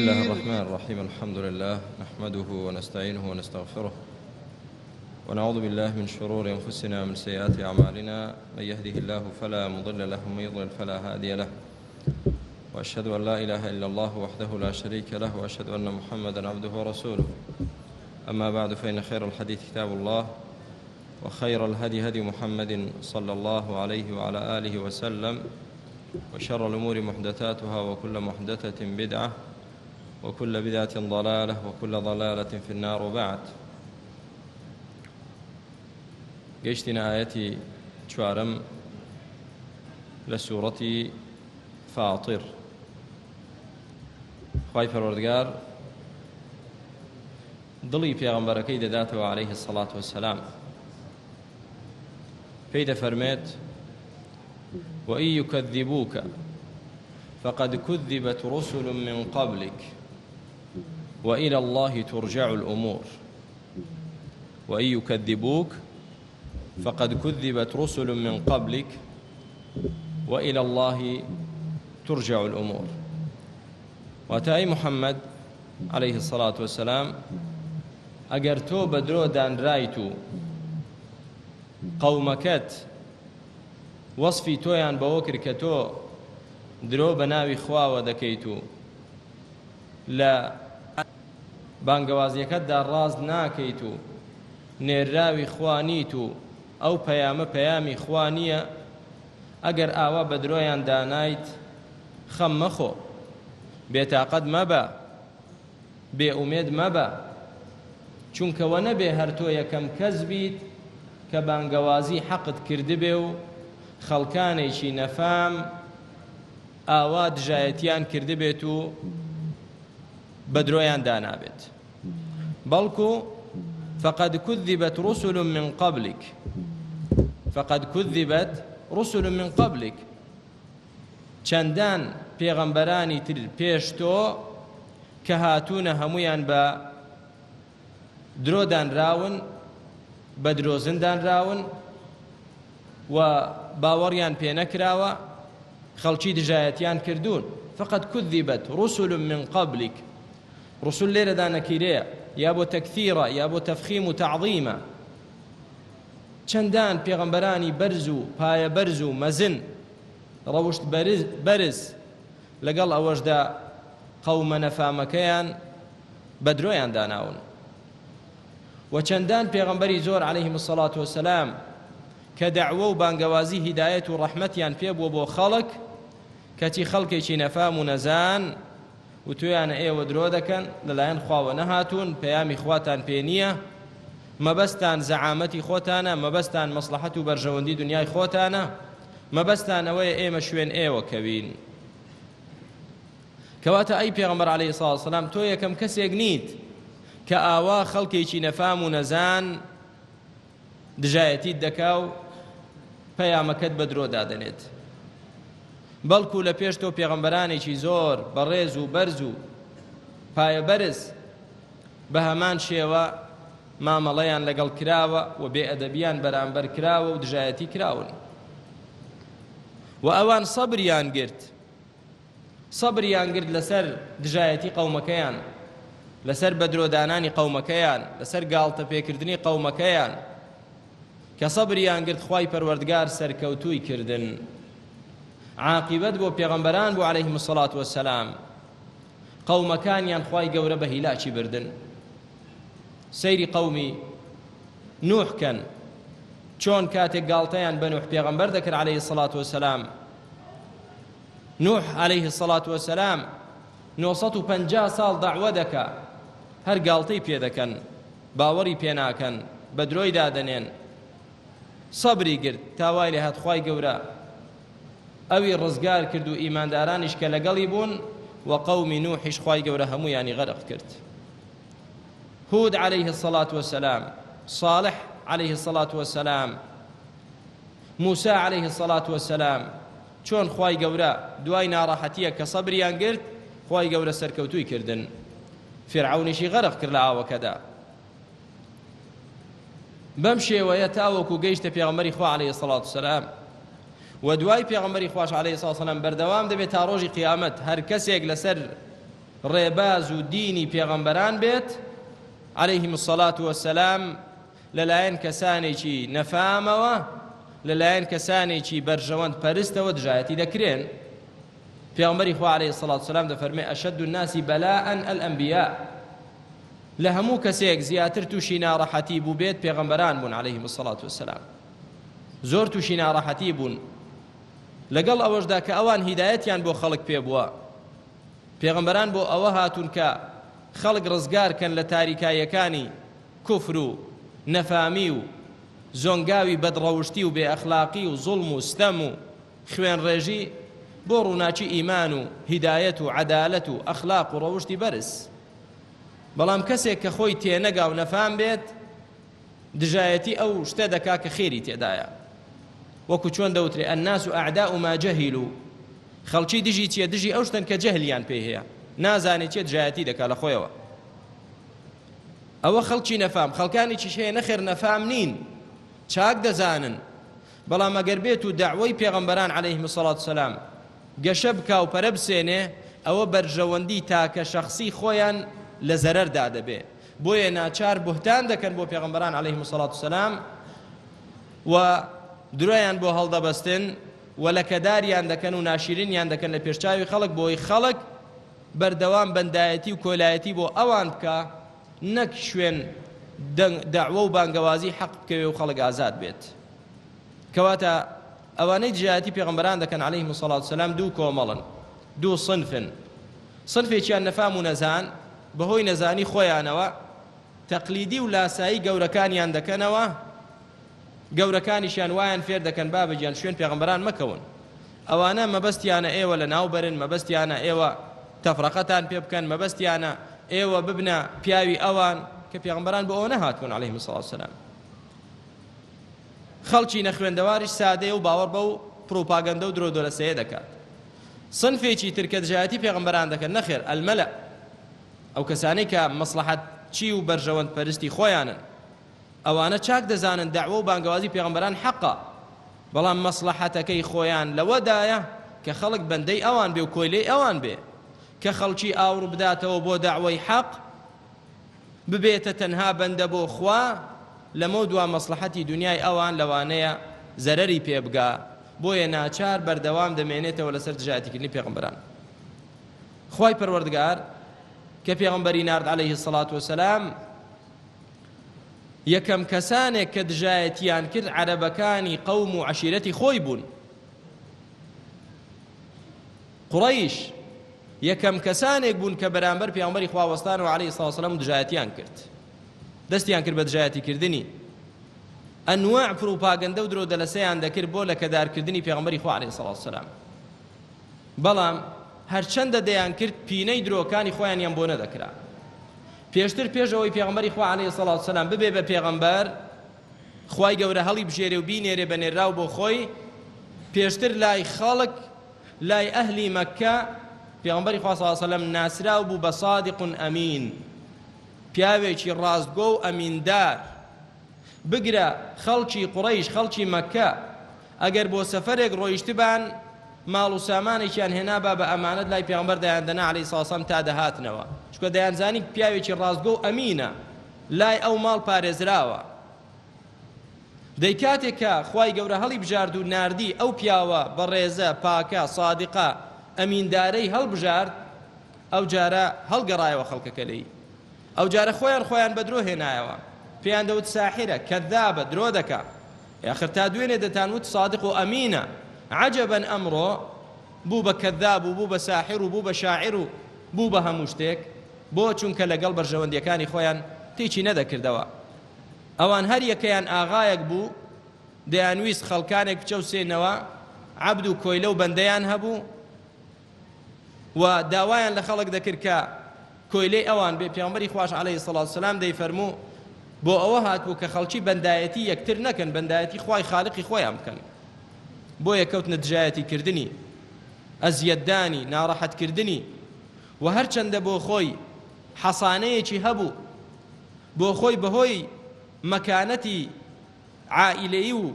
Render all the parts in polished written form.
الله الرحمن الرحيم. الحمد لله نحمده ونستعينه ونستغفره ونعوذ بالله من شرور أنفسنا ومن سيئات أعمالنا. من يهده الله فلا مضل له ومن يضلل فلا هادي له، وأشهد أن لا إله إلا الله وحده لا شريك له، وأشهد أن محمدا عبده ورسوله. أما بعد، فإن خير الحديث كتاب الله، وخير الهدي هدي محمد صلى الله عليه وعلى آله وسلم، وشر الأمور محدثاتها، وكل محدثة بدعة، وكل بدعة ضلالة، وكل ضلالة في النار. وبعد، گەیشتینە ئایەتی چوارەم لە سوورەتی فاطر. خوای پەروەردگار دڵی پێغەمبەرەکەی دەداتەوە عەلەیه الصلاة والسلام، پێی دەفەرمێت: وإن يكذبوك فقد كذبت رسل من قبلك وإلى الله ترجع الأمور. وإن يكذبوك فقد كذبت رسل من قبلك وإلى الله ترجع الأمور. واتە ئەی محەممەد عليه الصلاة والسلام، ئەگەر تۆ بە درۆ دانرایت و قەومەکەت وەصفی تۆیان بەوە کرد کە تۆ درۆ بە ناوی خواوە دەکەیت و لە بانگەوازیەکەتدا ڕاست ناکەیت و نێرراوی خوا نیت و ئەو پەیامە پەیامی خوا نییە، ئەگەر ئاوا بە درۆیان دانایت، خەم مەخۆ، بێتاقەت مەبە، بێ ئومێد مەبە، چونکە وە نەبێ هەر تۆ یەکەم کەس بیت کە بانگەوازی حەقت کردبێ و خەڵکانێکی نەفام ئاوا دژایەتیان کردبێت و بە درۆیان دانابێت، بەڵکو فقد كذبت رسل من قبلك، فقد كذبت رسل من قبلك، چەندان پێغەمبەرانی تر پێش تۆ کە هاتوونە هەمویان بە درۆ دانراون، بە درۆزن دانراون و باوەڕیان پێ نەکراوە، خەڵکی دژایەتیان کردوون. فقد كذبت رسل من قبلك. رسل لێرەدا نەکیرەیە، یا بۆ تەکثیرە یا بۆ تەفخیم و تەعظیمە. چەندان پێغەمبەرانی بەرز و پایە بەرز و مەزن، ڕەوشت بەرز، لەگەڵ ئەوەشدا قەومە نەفامەکەیان بە درۆیان داناون. و چەندان پێغەمبەری زۆر عەلەیهم الصلاة والسلام کە دەعوە و بانگەوازی هیدایەت و ڕەحمەتیان پێ بووە بۆ خەڵک، کەچی خەڵکێکی نەفام و نەزان وتویانە ئێوە درۆ دەکەن، لەلایەن خواوە نەهاتوون، پەیامی خواتان پێ نییە، مەبەستان زەعامەتی خۆتانە، مەبەستان مەسڵەحەت و بەرژەوەندی دنیای خۆتانە، مەبەستان ئەوەیە ئێمە شوێن ئێوە کەوین. کەواتە ئەی پێغەمبەر عەلەیهی سڵاو وسەلام، تۆ یەکەم کەسێک نیت کە ئاوا خەڵکێکی نەفام و نەزان دژایەتیت دەکا و پەیامەکەت بە درۆ دادەنێت، بەڵکو لە پێش تۆ پێغەمبەرانێکی زۆر بەڕێز و بەرز و پایە بەرز بە هەمان شێوە مامەڵەیان لەگەڵ کراوە و بێئەدەبیان بەرامبەر کراوە و دژایەتی کراون و ئەوان سەبریان گرت، سەبریان گرت لەسەر دژایەتی قەومەکەیان، لەسەر بەدرۆدانانی قەومەکەیان، لەسەر گاڵتە پێکردنی قەومەکەیان. کە سەبریان گرت خوای پەروەردگار سەرکەوتووی کردن. عاقبەت بۆ پێغەمبەران بوو عەلەیهم الصلاة والسلام، قەومەکانیان خوای گەورە بە هیلاکی بردن. سەیری قەومی نوح کەن چۆن کاتێک گاڵتەیان بە نوح پێغەمبەر دەکرد عەلەیهی الصلاة والسلام. نوح علیه الصلاة والسلام 950 ساڵ دەعوە دەکا، هەر گاڵتەی پێ دەکەن، باوەڕی پێ ناکەن، بە درۆی دادەنێن. سەبری گرت تا وای لێ هات خوای گەورە ئەوی ڕزگار کرد و ئیماندارانیش کە لەگەڵی بوون و قەومی نوحیش خوای گەورە هەموویانی غەرق کرد. هود علیه الصلاة والسلام، صالح علیه الصلاة والسلام، موسا علیه الصلاة والسلام، چۆن خوای گەورە دوای ناڕەحەتیەک کە سەبریان گرت خوای گەورە سەرکەوتووی کردن، فیرعەونیشی غەرق کرد لە ئاوەکەدا. بەم شێوەیە تاوەکو گەیشتە پێغەمبەری خوا علیه الصلاة والسلام و دوای پێغەمبەری خواش علیه الصلاة والسلام بەردەوام دەبێت تا ڕۆژی قیامەت. هەر کەسێک لەسەر ڕێباز و دینی پێغەمبەران بێت علیهم الصلاة والسلام لەلایەن کەسانێکی نەفامەوە لەلایەن کەسانێکی بەرژەوەند پەرستەوە دژایەتی دەکرێن. پێغەمبەری خوا علیه الصلاة والسلام دەفەرمێ اشد الناس بلاء الانبیاء، لە هەموو کەسێک زیاتر تووشی ناڕەحەتی بووبێت پێغەمبەران بوون علیهم الصلاة والسلام. زۆر تووشی ناڕەحەتی بوون، لەگەڵ ئەوەشدا کە ئەوان هیدایەتیان بۆ خەڵک پێ بووە. پێغەمبەران بۆ ئەوە هاتوون کە خەڵک ڕزگار کەن لە تاریکاییەکانی کوفر و نەفامی و زۆنگاوی بەدڕەوشتی و بێ ئەخلاقی و زوڵم و ستەم و خوێنڕێژی بۆ ڕووناکی ئیمان و هیدایەت و عەدالەت و ئەخلاق و ڕەوشتی بەرز. بەڵام کەسێک کە خۆی تێنەگا و نەفام بێت دژایەتی ئەو شتە دەکا کە خێری تێدایە. وەکو چۆن دەوترێ الناس اعداء ما جهلوا، خەڵکی دژی چیە؟ دژی ئەو شتەن کە جەهلیان پێی هەیە، نازانێ چیە دژایەتی دەکا لە خۆیەوە. ئەوە خەڵکی نەفام، خەڵکانێکیش هەیە نەخێر نەفام نین، چاک دەزانن، بەڵام ئەگەر بێت و دەعوەی پێغەمبەران علیهم الصلاة والسلام گەشە بکا و پەرە بسێنێ، ئەوە بەرژەوەندی تاکە شەخسی خۆیان لە زەرەردا دەبێ، بۆیە ناچار بوهتان دەکەن بۆ پێغەمبەران علیهم الصلاة والسلام و درۆیان بۆ هەڵدەبەستن و لەکەداریان دەکەن و ناشیرینیان دەکەن لە پێشچاوی خەڵک بۆی خەڵک بەردەوام بەندایەتی و کۆیلایەتی بۆ ئەوان بکا نەک شوێن دەعوە و بانگەوازی حەق بکەوێ و خەڵک ئازاد بێت. کەواتە ئەوانەی دژایەتی پێغەمبەران دەکەن علیهم الصلاة والسلام دوو کۆمەڵن، دوو صنفن. صنفێکیان نەفام و نەزان، بەهۆی نەزانی خۆیانەوە تەقلیدی و لاسایی گەورەکانیان دەکەنەوە، گەورەکانیشیان وایان فێر دەکەن بابە گیان شوێن پێغەمبەران مەکەون، ئەوانە مەبەستیانە ئێوە لەناو بەرن، مەبەستیانە ئێوە تەفرەقەتان پێ بکەن، مەبەستیانە ئێوە ببنە پیاوی ئەوان، کە پێغەمبەران بۆ ئەوە نەهاتوون علیهم الصلاة والسلام. خەڵکی نەخوێندەواریش سادەیە و باوەڕ بەو پروپاگەندە و درۆدۆلەسەیە دەکات. سنفێکی تر کە دژایەتی پێغەمبەران دەکەن، نەخێر، الملأ، ئەو کەسانەی کە مەسڵەحەتچی و بەرژەوەند پەرستی خۆیانن، ئەوانە چاک دەزانن دەعوە و بانگەوازی پێغەمبەران حەقە، بەڵام مەسڵەحەتەکەی خۆیان لەوەدایە کە خەڵک بەندەی ئەوان بێ و کۆیلەی ئەوان بێ، کە خەڵکی ئاوڕ بداتەوە بۆ دەعوەی حەق، ببێتە تەنها بەندە بۆ خوا، لەمەودوا مەسڵەحەتی دونیای ئەوان لەوانەیە زەرەری پێ بگا، بۆیە ناچار بەردەوام دەمێنێتەوە لەسەر دژایەتیکردنی پێغەمبەران. خوای پەروەردگار کە پێغەمبەری نارد علیه الصلاة والسلام، یەکەم کەسانێک کە دژایەتیان کرد عەرەبەکانی قەوم و عەشیرەتی خۆی بوون. قوڕەیش یەکەم کەسانێک بوون کە بەرامبەر پێغەمبەری خوا وەستانەوە عەلەیهی سڵاو وسەلام و دژایەتیان کرد، دەستیان کرد بە دژایەتیکردنی، ئەنواع پروپاگەندە و درۆدەلەسەیان دەکرد بۆ لەکەدارکردنی پێغەمبەری خوا عەلەیهی سڵاو وسەلام. بەڵام هەرچەندە دەیان کرد پینەی درۆکانی خۆیانیان بۆ نەدەکرا. پێشتر پێش ئەوەی پێغەمبەری خوا عەلەیهی سڵاو وسەلام ببێ بە پێغەمبەر، خوای گەورە هەڵی بژێرێ و بینێرێ بە نێرراو بۆ خۆی، پێشتر لای خەڵک، لای ئەهلی مەککە، پێغەمبەری خوا صلی اللە علیە وسلم ناسراو بوو بە صادق امین، پیاوێکی ڕاستگۆ و ئەمیندار. بگرە خەڵکی قوڕەیش، خەڵکی مەککە، ئەگەر بۆ سەفەرێک ڕۆیشتبان، ماڵ و سامانێکیان هێنابا بە ئەمانەت لای پێغەمبەر دایاندەنا علیە الصلوة والسلام تا دەهاتنەوە، چونکە دەیانزانی پیاوێکی ڕاستگۆ و ئەمینە، لای ئەو ماڵ پارێزراوە. دەی کاتێک کە خوای گەورە هەڵی بژارد و ناردی ئەو پیاوە بەڕێزە، پاکە، سادقە، ئەمیندارەی هەڵبژارد، ئەو جارە هەڵگەڕایەوە خەڵکەکە لێی. ئەو جارە خۆیان خۆیان بە درۆ هێنایەوە. پێیان دەوت ساحرە، کەذابە، درۆ دەکا. ئاخر تا دوێنێ دەتان وت سادق و ئەمینە، عەجەبەن ئەمڕۆ بوو بە کەذاب و بوو بە ساحر و بوو بە شاعر و بوو بە هەموو شتێک. بۆ؟ چونکە لەگەڵ بەرژەوەندیەکانی خۆیان تێکی نەدەکردەوە. ئەوان هەر یەکەیان ئاغایەک بوو، دەیانویست خەڵکانێک بچەوسێنەوە، عەبد و کۆیلە و بەندەیان هەبوو و داوایان لە خەڵک دەکرد کە کۆیلەی ئەوان بێ. پێغەمبەری خواش عەلەیهی سڵات وسلام دەیفەرموو بۆ ئەوە هاتبوو کە خەڵکی بەندایەتی یەکتر نەکەن، بەندایەتی خوای خالقی خۆیان بکەن. بۆیە کەوتنە دژایەتی کردنی، ئەزیەتدانی، ناڕەحەتکردنی و هەرچەندە بۆ خۆی حەسانەیەکی هەبوو، بۆ خۆی بەهۆی مەکانەتی عائیلەیی و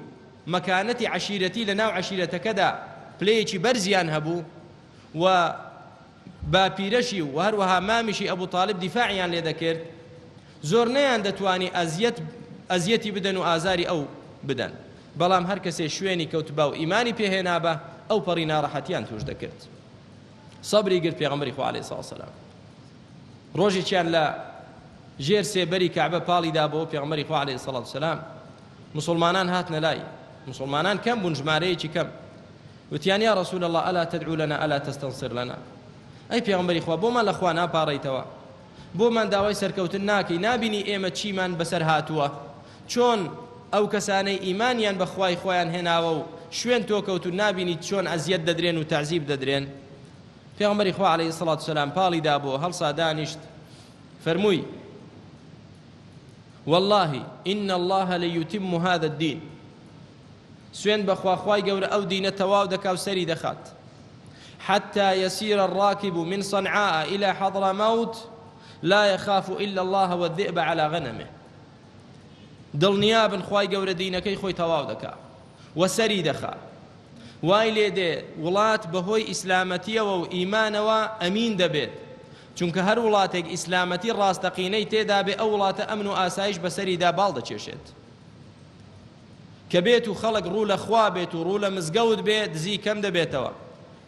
مەکانەتی عەشیرەتی لە ناو عەشیرەتەکەدا پلەیەکی بەرزیان هەبوو و. باپیرەشی و هەروەها مامیشی ئەبو تالیب دیفاعیان لێ دەکرد، زۆر نەیان دەتوانی ئەزیەت ئەزیەتی بدەن و ئازاری ئەو بدەن، بەڵام هەر کەسێ شوێنی کەوتبا و ئیمانی پێ هێنابا ئەو پەڕی ناڕەحەتیان تووش دەکرد. سەبری گرت پێغەمبەری خوا علیە سڵاو سەلام. ڕۆژێکیان لە ژێر سێبەری کەعبە پاڵی دابەوە پێغەمبەری خوا علیە سڵاو سەلام، موسڵمانان هاتنە لای، موسڵمانان کەم بوون ژمارەیەکی کەم، وتیان یا رسول اللە الا تدعو لنا الا تستنصر لنا، ئەی پێغەمبەری خوا بۆمان لە خوا ناپاڕێیتەوە، بۆمان داوای سەرکەوتن ناکەی، نابینی ئێمە چیمان بەسەر هاتووە، چۆن ئەو کەسانەی ئیمانیان بە خوای خۆیان هێناوە و شوێن تۆ کەوتوون نابینی چۆن ئەزیەت دەدرێن و تەعزیب دەدرێن. پێغەمبەری خوا علیە الصلوة والسلام پاڵی دابۆ هەڵسا دانیشت فەرمووی واللە ان اللە لیتم هذا الدین، سوێند بەخوا خوای گەورە ئەو دینە تەواو دەکا و سەری دەخات، حتى يسير الراكب من صنعاء إلى حضرموت لا يخاف إلا الله والذئب على غنمه. دڵنیابن خوای گەورە دینەکەی خۆی تەواو دەکا و سەری دەخا، وای لێ دێ وڵات بەهۆی ئیسلامەتیەوە و ئیمانەوە ئەمین دەبێت، چونکە هەر وڵاتێک ئیسلامەتی ڕاستەقینەی تێدا بێ ئەو وڵاتە ئەمن و ئاسایش بەسەریدا باڵ دەکێشێت. کە بێت و خەڵک ڕوو لە خوا بێت و ڕوو لە مزگەوت بێ دزی کەم دەبێتەوە،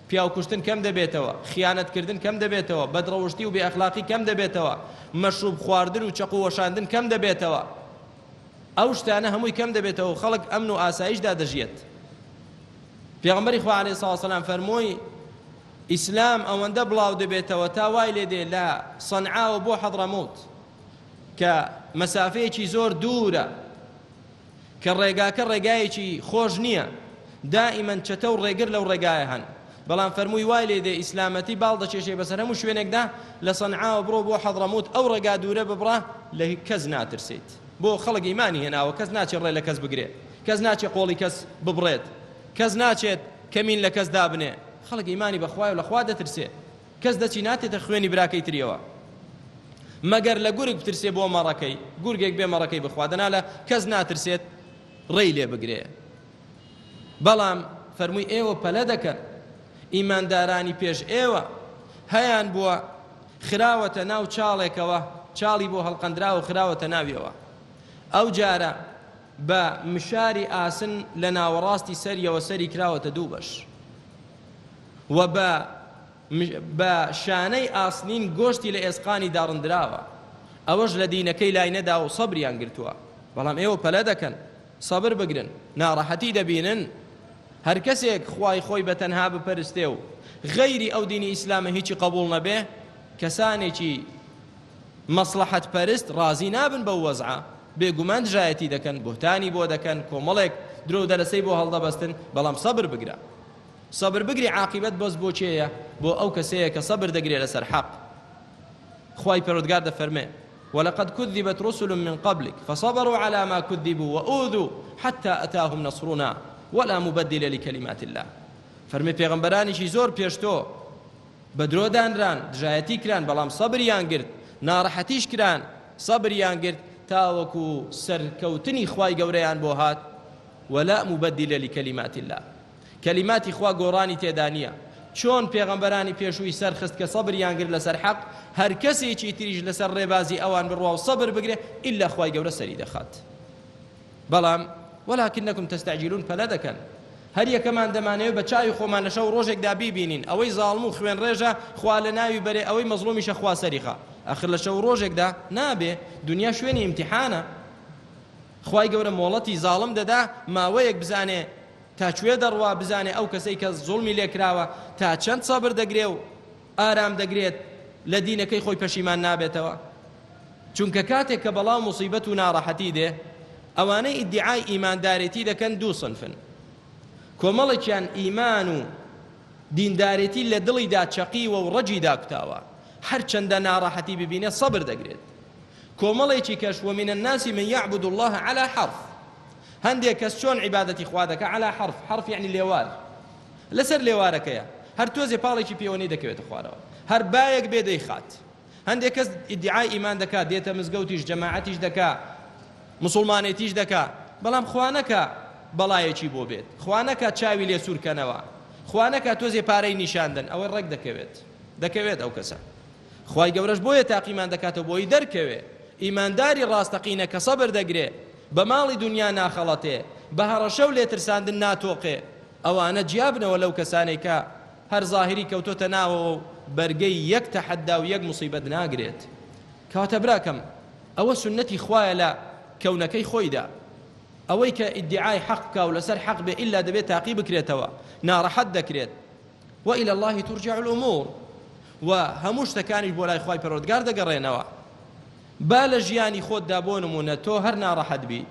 پیاو کوشتن کەم دەبێتەوە، خیانەت کردن کەم دەبێتەوە، بەدڕەوشتی و بێ ئەخلاقی کەم دەبێتەوە، مەشروب خواردن و چەقۆ وەشاندن کەم دەبێتەوە. ئەو شتانە هەمووی کەم دەبێتەوە و خەڵک ئەمن و ئاسایشدا دەژیەت. پێغەمبەری خوا عەلەیهی سڵاو وسەلام فەرمووی ئیسلام ئەوەندە بڵاو دەبێتەوە تا وای لێ دێ لە سەنعاوە بۆ حەضرەموت کە مەسافەیەکی زۆر دوورە کە ڕێگاکە ڕێگایەکی خۆش نییە دائیمەن چەتە و ڕێگر لەو ڕێگایە هەن بەڵام فەرمووی وای لێ دێ ئیسلامەتی باڵ دەکێشێ بەسەر هەموو شوێنێکدا لە سەنعاوە بڕۆ بۆ حەضرەموت ئەو ڕێگا دوورە ببڕە لە کەس ناترسیت بۆ خەڵک ئیمانی هێناوە کەس ناچێت ڕێ لە کەس بگرێ کەس ناچێت قۆڵی کەس ببڕێت کەس ناچێت کەمین لە کەس دابنێ خەڵک ئیمانی بەخوایە و لە خوا دەترسێ کەس دەچی ناتێتە خوێنی براکەی تریەوە مەگەر لە گورگ بترسێ بۆ مەڕەکەی گورگێک بێ مەڕەکەی بخوا دەنا لە کەس ناترسێت ڕێی لێ بگرێ بەڵام فەرمووی ئێوە پەلە دەکەن ئیماندارانی پێش ئێوە هەیان بووە خراوەتە ناو چاڵێکەوە چاڵی بۆ هەڵقەندراوە خراوەتە ناویەوە ئەو جارە بە مشاری ئاسن لە ناوەڕاستی سەریەوە سەری کراوەتە دوو بەش و بە بە شانەی ئاسنین گۆشتی لە ئێسقانی داڕندراوە ئەوەش لە دینەکەی لای نەدا و سەبریان گرتووە بەڵام ئێوە پەلە دەکەن سەبر بگرن ناڕەحەتی دەبینن هەر کەسێک خوای خۆی بە تەنها بپەرستێ و غەیری ئەو دینی ئیسلامە هیچی قبوڵ نەبێ کەسانێکی مەسڵەحەت پەرست ڕازی نابن بەو وەزعە بێگومان دژایەتی دەکەن بوهتانی بۆ دەکەن کۆمەڵێک درۆ و دەلەسەی بۆ هەڵدەبەستن بەڵام سەبر بگرە سەبر بگری عاقیبەت بەس بۆ کێیە؟ بۆ ئەو کەسەیە کە سەبر دەگرێ لەسەر حەق. خوای پەروەردگار دەفەرمێ، ولقد كذبت رسل من قبلك فصبروا على ما كذبوا وأوذوا حتى أتاهم نصرنا ولا مبدل لكلمات الله. فەرمێ پێغەمبەرانێکی زۆر پێش تۆ بە درۆ دانران، دژایەتی کران، بەڵام سەبریان گرت، ناڕەحەتیش کران، سەبریان گرت تاوەکو سەرکەوتنی خوای گەورەیان بۆ هات، ولا مبدل لكلمات الله. کەلیماتی خوا گۆڕانی تێدا نییە، چۆن پێغەمبەرانی پێشووی سەرخست کە سەبریان گرت لەسەر حەق، هەر کەسێکی تریش لەسەر ڕێبازی ئەوان بڕوا و سەبر بگرێ ئیلا خوای گەورە سەری دەخات. بەڵام ولکنکم تستعجلون پەلە دەکەن. هەر یەکەمان دەمانەوێت بە چاوی خۆمان لە شەو ڕۆژێکدا بیبینین، ئەوەی زاڵم و خوێنڕێژە خوا لە ناوی بەرێ، ئەوەی مەزڵومیشە خوا سەری خا. ئاخر لە شەو ڕۆژێکدا نابێ، دونیا شوێنی ئیمتیحانە. خوای گەورە مۆڵەتی زاڵم دەدا ماوەیەک بزانێ تا کوێ دەڕوا بزانێ ئەو کەسەی کە زوڵمی لێکراوە تا چەند سەبر دەگرێ و ئارام دەگرێت لە دینەکەی خۆی پەشیمان نابێتەوە چونکە کاتێک کە بەڵا و موسیبەت و ناڕەحەتی دێ ئەوانەی ئیدعای ئیماندارێتی دەکەن دوو سنفن کۆمەڵێکیان ئیمان و دیندارێتی لە دڵیدا چەقیوە و ڕەگی داکوتاوە هەرچەندە ناڕەحەتی ببینێ سەبر دەگرێت کۆمەڵێکی کەش ومن الناس من یعبد اللە علی حرف هەندێک کەس چۆن عیبادەتی خوا دەکا علی حرف حرف یعنی لێوار لەسەر لێوارەکەیە هەر تۆزێ پاڵێکی پێوەنی دەکەوێتە خوارەوە هەر بایەک بێ دەیخات هەندێک کەس ئیدعای ئیمان دەکات دێتە مزگەوتیش جەماعەتیش دەکا مسلمانێتیش دەکا بەڵام خوا نەکا بەڵایەکی بۆ بێت خوا نەکا چاوی لێ سوورکەنەوە خوا نەکا تۆزێ پارەی نیشاندن ئەوەی ڕێک دەکەوێت. دەکەوێت ئەو کەسە. خوای گەورەش بۆیە تاقیمان دەکاتەوە بۆی دەرکەوێ ئیمانداری ڕاستەقینە کە سەبر دەگرێ بە ماڵی دونیا ناخەڵەتێ بە هەڕەشە و لێترساندن ناتۆقێ ئەوانە جیابنەوە لەو کەسانەی کە هەر زاهیری کەوتۆتە ناوەوە و بەرگەی یەک تەحەدا و یەک موسیبەت ناگرێت. کەواتە براکەم ئەوە سوننەتی خوایە لە کەونەکەی خۆیدا. ئەوەی کە ئیدیعای حەق بکا و لەسەر حەق بێ ئیلا دەبێت تاقی بکرێتەوە، ناڕەحەت دەکرێت. وإلی اللە ترجع الامور و هەموو شتەکانیش بۆ لای خوای پەروەردگار دەگەڕێنەوە. با لە ژیانی خۆتدا بۆ نموونە تۆ هەر ناڕەحەت بی،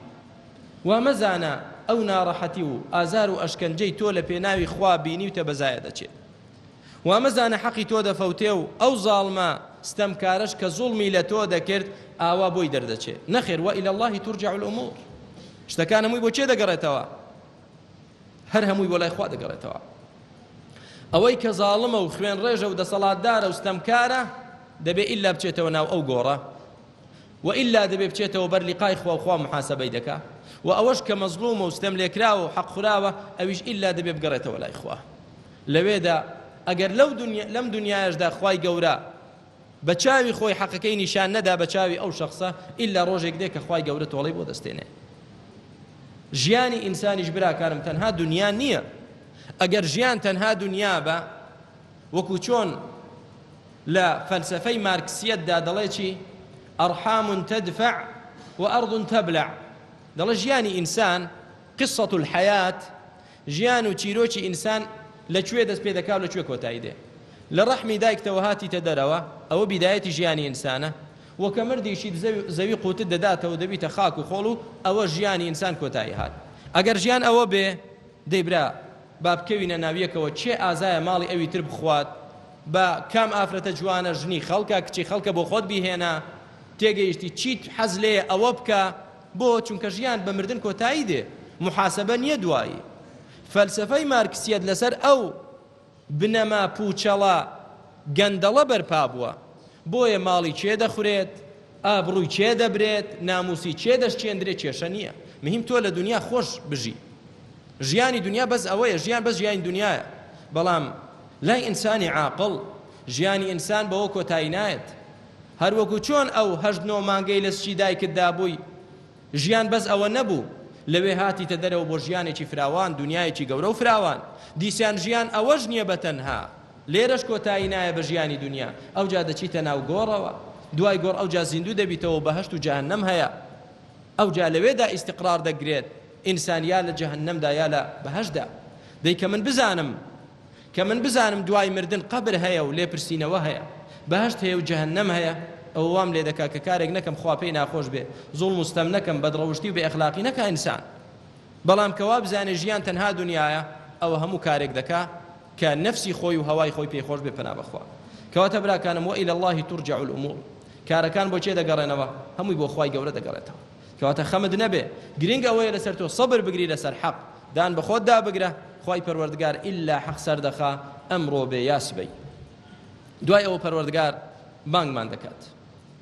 وا مەزانە ئەو ناڕەحەتی و ئازار و ئەشکەنجەی تۆ لە پێناوی خوا بینیوتە بە زایە دەچێ. وا مەزانە حەقی تۆ دەفەوتێ و ئەو زاڵمە ستەمکارەش کە زوڵمی لە تۆ دەکرد ئاوا بۆی دەردەچێ. نەخێر وإلی اللە ترجع الامور. شتەکان هەمووی بۆ کێ دەگەڕێتەوە؟ هەر هەمووی بۆ لای خوا دەگەڕێتەوە. ئەوەی کە زاڵمە و خوێنڕێژە و دەسەڵاتدارە و ستەمکارە دەبێ ئیلا بچێتەوە ناو ئەو گۆڕە و ئیلا دەبێ بچێتەوە بەر لیقای خوا و خوا محاسبەی دەکا و ئەوەش کە مەزڵومە و ستەم لێکراوە و حەق خوراوە ئەویش ئیلا دەبێ بگەڕێتەوە لای خوا لەوێدا ئەگەر لەو دنیا لەم دنیایشدا خوای گەورە بە چاوی خۆی حەقەکەی نیشان نەدا بە چاوی ئەو شەخسە ئیلا ڕۆژێک دێ کە خوای گەورە تۆڵەی بۆ دەستێنێ ژیانی ئینسانیش براکانم تەنها دنیا نییە ئەگەر ژیان تەنها دنیا بە وەکو چۆن لە فەلسەفەی مارکسیەتدا دەڵێ چی؟ ئەرحام تدفع و ئەرض تبلع دەڵێ ژیانی ئینسان قصة الحیات ژیان و چیرۆکی ئینسان لە کوێ دەست پێ دەکا و لە کوێ کۆتایی دێ لە ڕەحمی دایکتەوە هاتیتە دەرەوە ئەوە بیدایەتی ژیانی ئینسانە و کە مردیشیت زەوی قوتت دەداتەوە دەبیتە خاک و خۆڵ و ئەوە ژیانی ئینسان کۆتایی هات ئەگەر ژیان ئەوە بێ دەی برا با بکەوینە ناویەکەوە کێ ئازایە ماڵی ئەوی تر بخوات با کام ئافرەتە جوانە ژنی خەڵکە کچی خەڵکە بۆ خۆت بیهێنە تێگەیشتی چیت حەز لێیە ئەوە بکە بۆ چونکە ژیان بە مردن کۆتایی دێ موحاسەبە نیە دوایی فەلسەفەی مارکسیەت لەسەر ئەو بنەما پوچەڵە گەندەڵە بەرپا بووە بۆیە ماڵی کێ دەخورێت ئابڕووی کێ دەبرێت ناموسی کێ دەشکێندرێ کێشە نییە مهم تۆ لە دنیا خۆش بژی ژیانی دنیا بەس ئەوەیە ژیان بەس ژیانی دنیایە بەڵام لای ئینسانی عاقڵ ژیانی ئینسان بەوە کۆتایی نایەت هەروەکو چۆن ئەو هەشت نۆ مانگەی لە سکی دایکتدا بووی ژیان بەس ئەوە نەبوو، لەوێ هاتیتە دەرەوە بۆ ژیانێکی فراوان، دونیایەکی گەورە و فراوان. دیسان ژیان ئەوەش نییە بە تەنها، لێرەش کۆتایی نایە بە ژیانی دونیا، ئەوجا دەچیتە ناو گۆڕەوە، دوای گۆڕ ئەوجا زیندوو دەبیتەوە و بەهەشت و جەهەنەم هەیە، ئەوجا لەوێدا ئیستیقرار دەگرێت ئینسان یا لە جەهەنەمدا یا لە بەهەشتدا. دەی کە من بزانم کە من بزانم دوای مردن قەبر هەیە و لێپرسینەوە هەیە، بەهەشت هەیە و جەهەنەم هەیە، ئەوە وام لێ دەکا کە کارێک نەکەم خوا پێی ناخۆش بێ، زوڵم و ستەم نەکەم، بەدڕەوشتی و بێ ئەخلاقی نەکا ئینسان. بەڵام کە وا بزانێ ژیان تەنها دونیایە، ئەوە هەموو کارێک دەکا کە نەفسی خۆی و هەوای خۆی پێی خۆش بێ پەنا بەخوا. کەواتە براکانم وإلی اللە ترجع الامور کارەکان بۆ کێ دەگەڕێنەوە؟ هەمووی بۆ خوای گەورە دەگەڕێتەوە. کەواتە خەمت نەبێ گرنگ ئەوەیە لەسەر تۆ سەبر بگری لەسەر حەق دان بەخۆتدا بگرە خوای پەروەردگار ئیلا حەق سەردەخا ئەمڕۆ بێ یا سبەی دوای ئەوە پەروەردگار بانگمان دەکات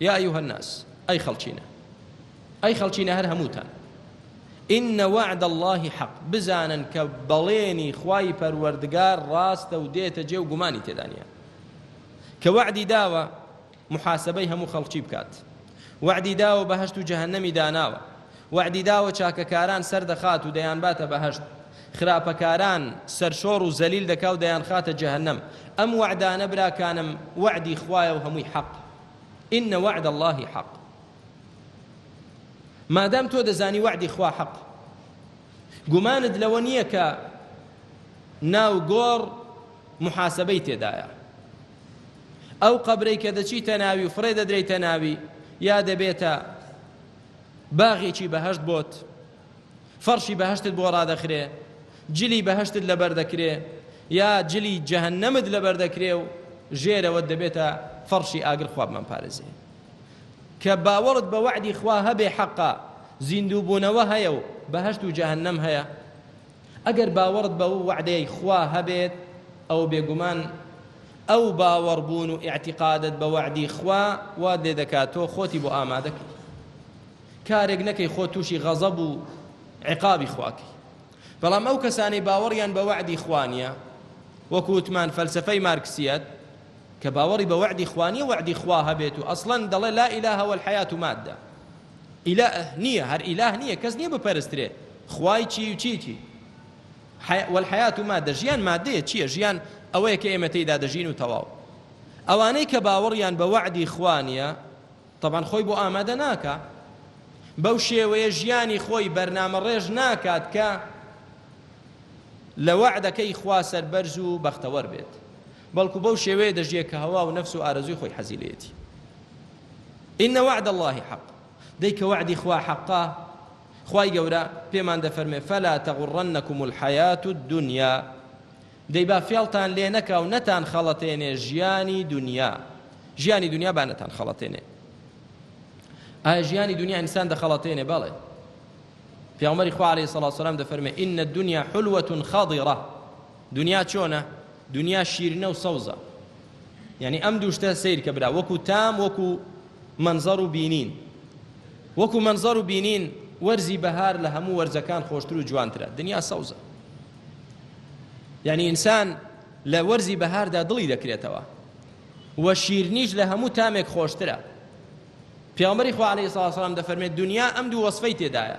یا ئەیها الناس ئەی خەڵکینە ئەی خەڵکینە هەر هەمووتان إن وعد الله حق بزانن کە بەڵێنی خوای پەروەردگار ڕاستە و دێتە جێ و گومانی تێدا نییە کە وەعدی داوە موحاسەبەی هەموو خەڵکی بکات وەعدی داوە بەهەشت و جەهەنەمی داناوە وەعدی داوە چاکەکاران سەردەخات و دەیانباتە بەهەشت خراپەکاران سەرشۆڕ و زەلیل دەکا و دەیانخاتە جەهەنەم ئەم وەعدانە براکانم وەعدی خوایە و هەمووی حەق إن وعد الله حق مادام تۆ دەزانی وەعدی خوا حەق گومانت لەوە نییە کە ناو گۆڕ محاسبەی تێدایە ئەو قەبرەی کە دەچیتە ناوی و فڕێ دەدرێیتە ناوی یا دەبێتە باغێکی بەهەشت بۆت فەرشی بەهەشتت بۆ ڕادەخرێ جلی بەهەشتت لەبەر دەکرێ یا جلی جەهەنەمت لەبەر دەکرێ و ژێرەوەت دەبێتە فەرشی ئاگر خوا بمان پارێزێ کە باوەڕت بە وەعدی خوا هەبێ حەقا زیندووبوونەوە هەیە و بەهەشت و جەهەنەم هەیە ئەگەر باوەڕت بەو وەعدەی خوا هەبێت ئەوە بێگومان ئەو باوەڕ بوون و ئیعتیقادت بە وەعدی خوا وات لێ دەکات تۆ خۆتی بۆ ئامادە کەی کارێک نەکەی خۆت تووشی غەزەب و عقابی خواکەی بەڵام ئەو کەسانەی باوەڕیان بە وەعدی خوا نییە وەکو وتمان فەلسەفەی مارکسیەت. کە باوەڕی بە وەعدی خوا نییە وەعدی خوا هەبێت و ئەسڵەن دەڵێ لا ئیلاهە والحیاة مادە ئیلاه نییە هەر ئیلاه نییە کەس نییە بپەرسترێ خوای چی و چی چی والحیاة مادە ژیان مادەیە چییە ژیان ئەوەیە کە ئێمە تێیدا دەژین و تەواو ئەوانەی کە باوەڕیان بە وەعدی خوا نییە تەبعەن خۆی بۆ ئامادە ناکا بەو شێوەیە ژیانی خۆی بەرنامەڕێژ ناکات کە لە وەعدەکەی خوا سەربەرز و بەختەوەر بێت بەڵکو بەو شێوەیە دەژیێ کە هەوا و نەفس و ئارەزووی خۆی حەزی لێتی إن وعد الله حق دەی کە وەعدی خوا حەقە خوای گەورە پێمان دەفەرمێ فلا تغرنكم الحياة الدنيا دەی با فێڵتان لێ نەکا و نەتان خەڵەتێنێ ژیانی دونیا ژیانی دونیا با نەتان خەڵەتێنێ ئایا ژیانی دونیا ئینسان دەخەڵەتێنێ بەڵێ پیامبەری خوا علیه الصلاة والسلام دەفەرمێ إن الدنيا حلوة خضرة دنیا چۆنە دنیا شیرنە و سەوزە یعنی ئەم دوو شتە سەیر کە برا وەکو تام وەکو منظر و بینین وەکو منظر و بینین وەرزی بەهار لە هەموو وەرزەکان خۆشتر و جوانترە دنیا سەوزە یعنی ئینسان لە وەرزی بەهاردا دڵی دەکرێتەوە و شیرنیش لە هەموو تامێک خۆشترە پیامبەری خوا عەلەیهی سڵاو سلام دەفەرمێت دنیا ئەم دوو وەسفەی تێدایە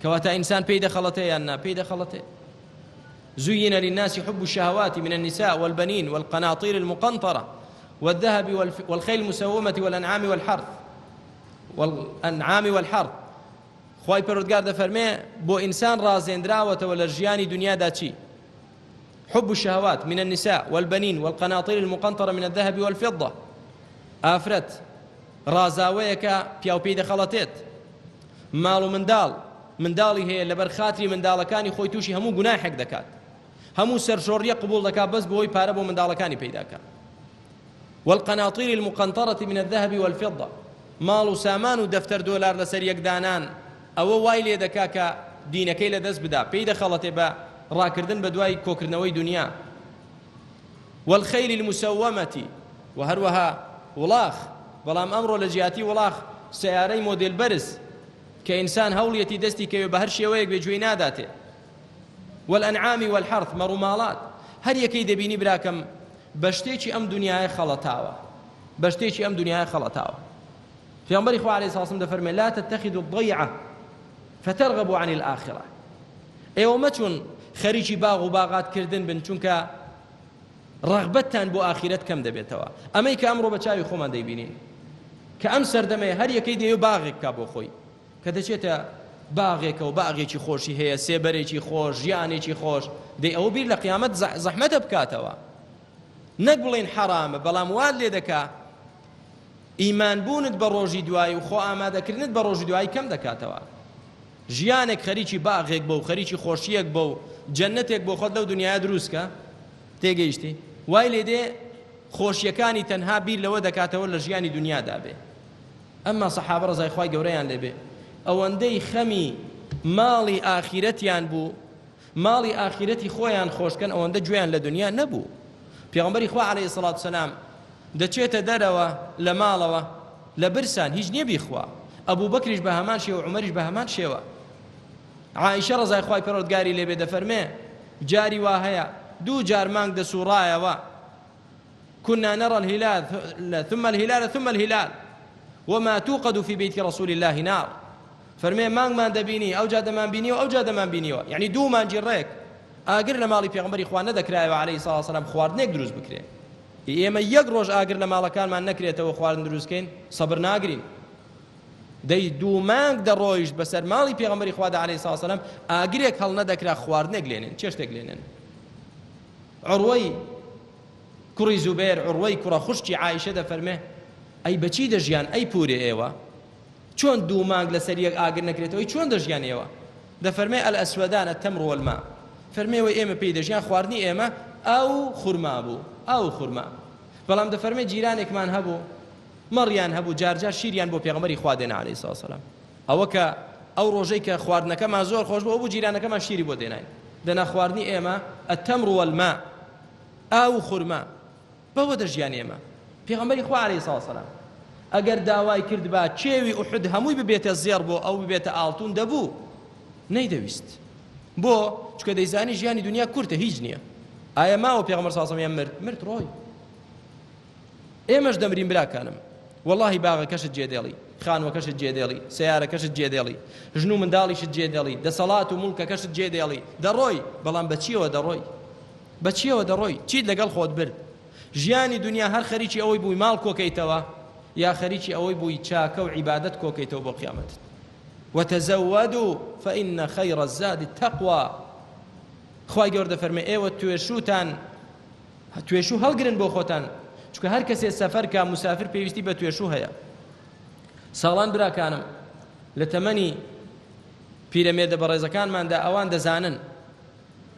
کەواتە ئینسان پێی دەخەڵەتێ یان نا پێی دەخەڵەتێ زين للناس حب الشهوات من النساء والبنين والقناطير المقنطرة والذهب والخيل المسومة والأنعام والحرث والأنعام والحرث خوای پەروەردگار دەفەرمێ بۆ ئینسان ڕازێندراوەتەوە لە ژیانی دنیادا چی؟ حب الشهوات من النساء والبنين والقناطير المقنطرة من الذهب والفضة ئافرەت ڕازاوەیەکە پیاو پێی دەخەڵەتێت ماڵ و منداڵ منداڵی هەیە لەبەر خاتری منداڵەکانی خۆی تووشی هەموو گوناحێک دەکات هەموو سەرشۆڕیە قبول دەکات بەس بۆی پارە بۆ منداڵەکانی پەیداکە والقناطیر المقنطرة من الذهب والفضة ماڵ و سامان و دەفتەر دۆلار لەسەر یەک دانان ئەوە وای لێ دەکا کە دینەکەی لە دەست بدا پێی دەخەڵەتێ بە ڕاکردن بە دوای کۆکردنەوەی دنیا والخیل المسومة و هەروەها وڵاخ بەڵام ئەمڕۆ لە جیاتی وڵاخ سەیارەی مۆدێل بەرز کە ئینسان هەوڵیەتی دەستی کەوێ بە هەر شێوەیەک بێ گوێی ناداتێ والأنعام والحرث مەڕوماڵات هەر یەکەی دەبینی براکەم بە شتێکی ئەم دنیایە خەڵەتاوە بە شتێکی ئەم دنیایە خەڵەتاوە پێغەمبەری خوا عەلەیهی سڵام دەفەرمێ لا تتخذوا الضیعە فترغبوا عن الآخرە ئێوە مەچون خەریکی باغ و باغات کردن بن چونکە ڕەغبەتتان بۆ ئاخیرەت کەم دەبێتەوە ئەمەی کە ئەمڕۆ بە چاوی خۆمان دەیبینین کە ئەم سەردەمەیە هەر یەکەی دەیەوێ باغێک بکا بۆ خۆی کە دەچێتە باغێکەوە باغێکی خۆشی هەیە سێبەرێکی خۆش ژیانێکی خۆش دەی ئەوە بیر لە قیامەت زەحمەتە بکاتەوە نەک بڵێن حەرامە بەڵام وات لێ دەکا ئیمان بوونت بە ڕۆژی دوایی و خۆ ئامادەکردنت بە ڕۆژی دوایی کەم دەکاتەوە ژیانێک خەریکی باغێک بە و خەریکی خۆشیەک بە و جەنەتێک بۆ خۆت لەو دنیاە دروستکە تێگەیشتی وای لێ دێ خۆشیەکانی تەنها بیر لەوە دەکاتەوە لە ژیانی دنیادا بێ ئەمما سەحابە ڕەزای خوای گەورەیان لێ بێ ئەوەندەی خەمی ماڵی ئاخیرەتیان بوو ماڵی ئاخیرەتی خۆیان خۆشکەن ئەوەندە گوێیان لە دنیا نەبوو پێغەمبەری خوا عەلەیهی سڵات سەلام دەچێتە دەرەوە لە ماڵەوە لە برسان هیچ نییە بیخوا ئەبوو بەکریش بە هەمان شێوە عومەریش بە هەمان شێوە عائشە ڕەزای خوای پەروەردگاری لێ بێ دەفەرمێ جاری وا هەیە دوو جار مانگ دەسوڕایەوە كنا نرى الهلال ثم الهلال ثم الهلال وما توقد في بيت رسول الله نار فەرمێ مانگمان دەبینی ئەوجا دەمان بینیەوە ئەوجا دەمان بینیەوە یعنی دوو مانگی ڕێک ئاگر لە ماڵی پێغەمبەری خوا نەدەکرایەوە عەلەیهی سڵاو سەلام خواردنێک دروست بکرێ ئێمە یەک ڕۆژ ئاگر لە ماڵەکانمان نەکرێتەوە خواردن دروستکەین سەبر ناگرین دەی دوو مانگ دەڕۆیشت بەسەر ماڵی پێغەمبەری خوادا عەلەیهی سڵاو سەلام ئاگرێک هەڵنەدەکرا خواردنێک لێنێن چێشتێک لێنێن عوروەی کوڕی زوبێر، عوروەی کوڕە خوشکی عائیشە دەفەرمێ، ئەی بەچی دەژیان ئەی پورێ ئێوە؟ چۆن دوو مانگ لەسەر یەک ئاگر نەکرێتەوە ئەی چۆن دەژیان ئێوە؟ دەفەرمێ، الاسودان التمر والماء، فەرمێ وەی ئێمە پێی دەژیان خواردنی ئێمە ئاو و خورما بوو، ئاو و خورما. بەڵام دەفەرمێ جیرانێکمان هەبوو مەڕیان هەبوو جارجار شیریان بۆ پێغەمبەری خوا دێنا علیە الصلوة والسلام. ئەوە کە ئەو ڕۆژەی کە خواردنەکەمان زۆر خۆش بوو ئەو بوو جیرانەکەمان شیری بۆ دێناین دەنا خواردنی ئێمە التمر والماء ئاو و خورما بەوە دەژیان ئێمە پێغەمبەری خوا عەلەیهی سڵاو سەلام ئەگەر داوای کردبا کێوی ئوحد هەمووی ببێتە زێڕ بۆ ئەو ببێتە ئاڵتون دەبوو نەیدەویست بۆ چونکە دەیزانی ژیانی دنیا کورتە هیچ نییە ئایا ماوە پێغەمبەر صلی الله علیه و مرد مرد ڕۆی. ئێمەش دەمرین براکانم وەڵاهی باغەکەشت جێدێڵی خانوەکەشت جێدێڵی سەیارەکەشت جێدێڵی ژن و منداڵیشت جێدێڵی دەسەڵات و موڵکەکەشت جێدێڵی دەڕۆی بەڵام بە چیەوە دەڕۆی بە چیەوە دەڕۆی چیت لەگەڵ خۆت برد ژیانی دنیا هەر خەریکی ئەوەی بووی ماڵ کۆکەیتەوە یا خەریکی ئەوەی بووی چاکە و عیبادەت کۆکەیتەوە بۆ قیامەتت وتزودوا فإن خير الزاد التقوى خوای گەورە دەفەرمێ ئێوە توێشووتان توێشوو هەڵگرن بۆ خۆتان چونکە هەر کەسێ سەفەر کا مسافر پێویستی بە توێشوو هەیە ساڵان براکانم لە تەمەنی پیرەمێردە بەڕێزەکانماندا ئەوان دەزانن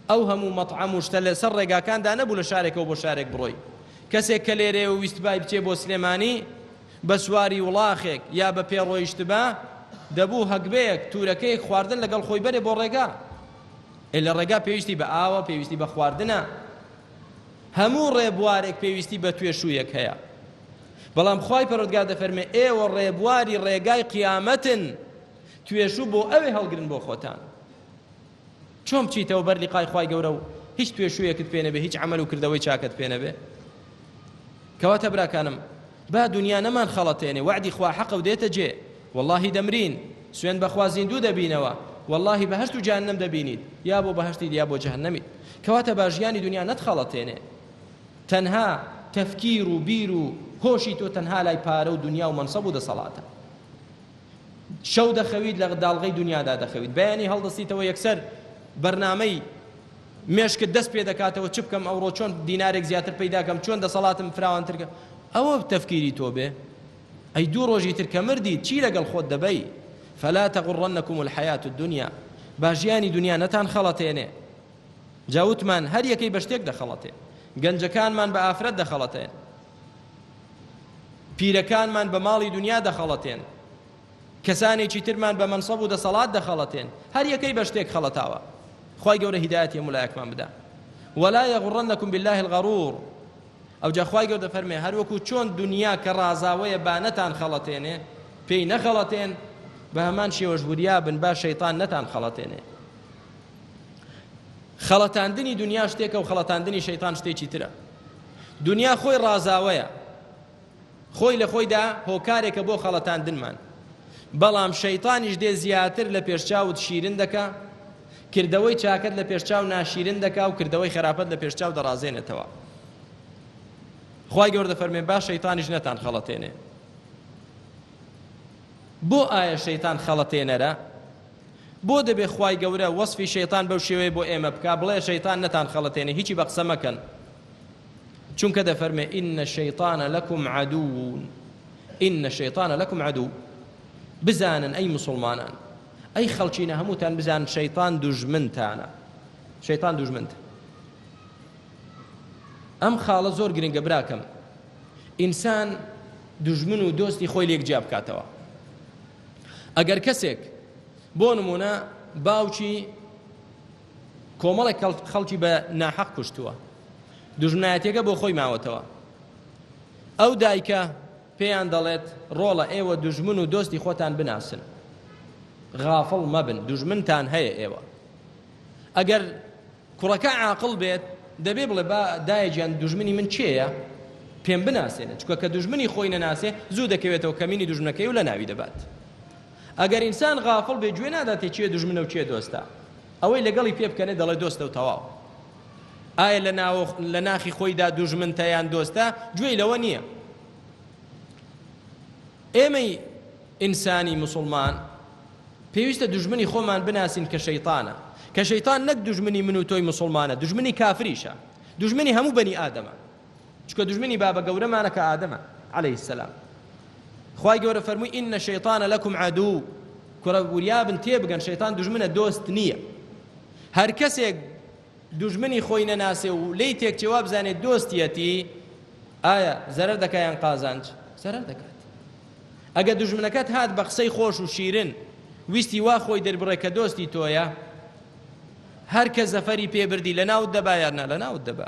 ئەو هەموو مەطعەم و شتە لەسەر ڕێگاکاندا نەبوو لە شارێکەوە بۆ شارێک بڕۆی کەسێک کە لێرەیە و ویستبای بچێ بۆ سلێمانی بە سواری وڵاخێک یا بە پێ ڕۆیشتبا دەبوو هەگبەیەک تورەکەیەک خواردن لەگەڵ خۆی بەرێ بۆ ڕێگا ئێ لە ڕێگا پێویستی بە ئاوە، پێویستی بە خواردنە. هەموو ڕێبوارێک پێویستی بە توێشوویەک هەیە. بەڵام خوای پەروەردگار دەفەرمێ ئێوە ڕێبواری ڕێگای قیامەتن، توێشوو بۆ ئەوێ هەڵگرن بۆ خۆتان. چۆن بچیتەوە بەر لیقای خوای گەورە و هیچ توێشوویەکت پێ نەبێ، هیچ عەمەل و کردەوەی چاکەت پێ نەبێ؟ کەواتە براکانم با دونیا نەمان خەڵەتێنێ وەعدی خوا حەقە و دێتە جێ وەڵاهی دەمرین سوێند بەخوا زیندوو دەبینەوە وەڵاهی بەهەشت و جەهەنەم دەبینیت یا بۆ بەهەشتیت یا بۆ جەهەنەمیت کەواتە با ژیانی دونیا نەتخەڵەتێنێ تەنها تەفکیر و بیر و هۆشی تۆ تەنها لای پارە و دونیا و مەنسەب و دەسەڵاتە شەو دەخەویت لە داڵغەی دونیادا دەخەویت بەیانی هەڵدەستیتەوە یەکسەر بەرنامەی مێشکت دەست پێ دەکاتەوە چ بکەم ئەوڕۆ چۆن دینارێک زیاتر پەیدا کەم چۆن دەسەڵاتم فراوانتر کەم ئەوە تەفکیری تۆ بێ ئەی دوو ڕۆژی تر کە مردیت چی لەگەڵ خۆت دەبەی فلا تغرنکم الحیاة الدنیا با ژیانی دنیا نەتان خەڵەتێنێ جا وتمان هەر یەکەی بە شتێک دەخەڵەتێ گەنجەکانمان بە ئافرەت دەخەڵەتێن پیرەکانمان بە ماڵی دنیا دەخەڵەتێن کەسانێکی ترمان بە مەنسەب و دەسەڵات دەخەڵەتێن هەر یەکەی بە شتێک خەڵەتاوە خوای گەورە هیدایەتی هەموو لایەکمان بدا ولا یغرنکم بالله الغرور ئەوجا خوای گەورە دەفەرمێ هەروەکو چۆن دنیا کە ڕازاوەیە با نەتان خەڵەتێنێ پێی نەخەڵەتێن بە هەمان شێوەش وریا بن با شەیطان نەتان خەڵەتێنێ خەڵەتاندنی دنیا شتێکە و خەڵەتاندنی شەیطان شتێکی ترە دنیا خۆی ڕازاوەیە خۆی لە خۆیدا هۆکارێکە بۆ خەڵەتاندنمان بەڵام شەیتانیش دێ زیاتر لە پێشچاوت شیرن دەکا کردەوەی چاکەت لە پێشچاو ناشیرن دەکا و کردەوەی خراپەت لە پێشچاو دەڕازێنێتەوە خوای گەورە دەفەرمێ با شەیتانیش نەتان خەڵەتێنێ بۆ ئایا شەیتان خەڵەتێنەرە بۆ دەبێ خوای گەورە وەصفی شەیتان بەو شێوەیە بۆ ئێمە بکا بڵێ شەیتان نەتان خەڵەتێنێ هیچی بە قسە مەکەن چونکە دەفەرمێ إن الشیطان لکم عدو إن الشیطان لکم عدو بزانن ئەی مسلمانان ئەی خەڵکینە هەمووتان بزان شەیطان دوژمنتانە شەیطان دوژمنتە ئەم خاڵە زۆر گرنگە براکەم ئینسان دوژمن و دۆستی خۆی لێک جیا بکاتەوە ئەگەر کەسێک بۆ نمونە باوکی کۆمەڵێک خەڵکی بە ناحەق کوشتووە دوژمنایەتیەکە بۆ خۆی ماوەتەوە ئەو دایکە پێیان دەڵێت ڕۆڵە ئێوە دوژمن و دۆستی خۆتان بناسن غافڵ مەبن دوژمنتان هەیە ئێوە ئەگەر کوڕەکە عاقڵ بێت دەبێ بڵێ با دایە گیان دوژمنی من کێیە پێم بناسێنە چونکە کە دوژمنی خۆی نەناسێ زوو دەکەوێتەوە کەمینی دوژمنەکەی و لە ناوی دەبات ئەگەر ئینسان غافڵ بێ گوێ ناداتێ کێ دوژمنە و کێ دۆستە ئەوەی لەگەڵی پێ بکەنێ دەڵێ دۆستە و تەواو ئایا لە ناو لە ناخی خۆیدا دوژمنتە یان دۆستە گوێی لەوە نییە ئێمەی ئینسانی مسلمان پێویستە دوژمنی خۆمان بناسین کە شەیتانە کە شەیتان نەک دوژمنی من و تۆی مسوڵمانە دوژمنی کافریشە دوژمنی هەموو بەنی ئادەمە چونکە دوژمنی بابە گەورەمانە کە ئادەمە عەلەیه السلام خوای گەورە فەرمووی ئین شەیطانە لەکم عەدو کوڕە وریابن تێبگەن شەیطان دوژمنە دۆست نییە هەر کەسێک دوژمنی خۆی نەناسێ و لێی تێکچێ وابزانێ دۆستیەتی ئایا زەرەر دەکا یان قازانج؟ زەرەر دەکات. ئەگەر دوژمنەکەت هات بە قسەی خۆش و شیرن ویستی وا خۆی دەربڕێ کە دۆستی تۆیە هەر کە زەفەری پێ بردی لە ناوت دەبا یان نا لە ناوت دەبا.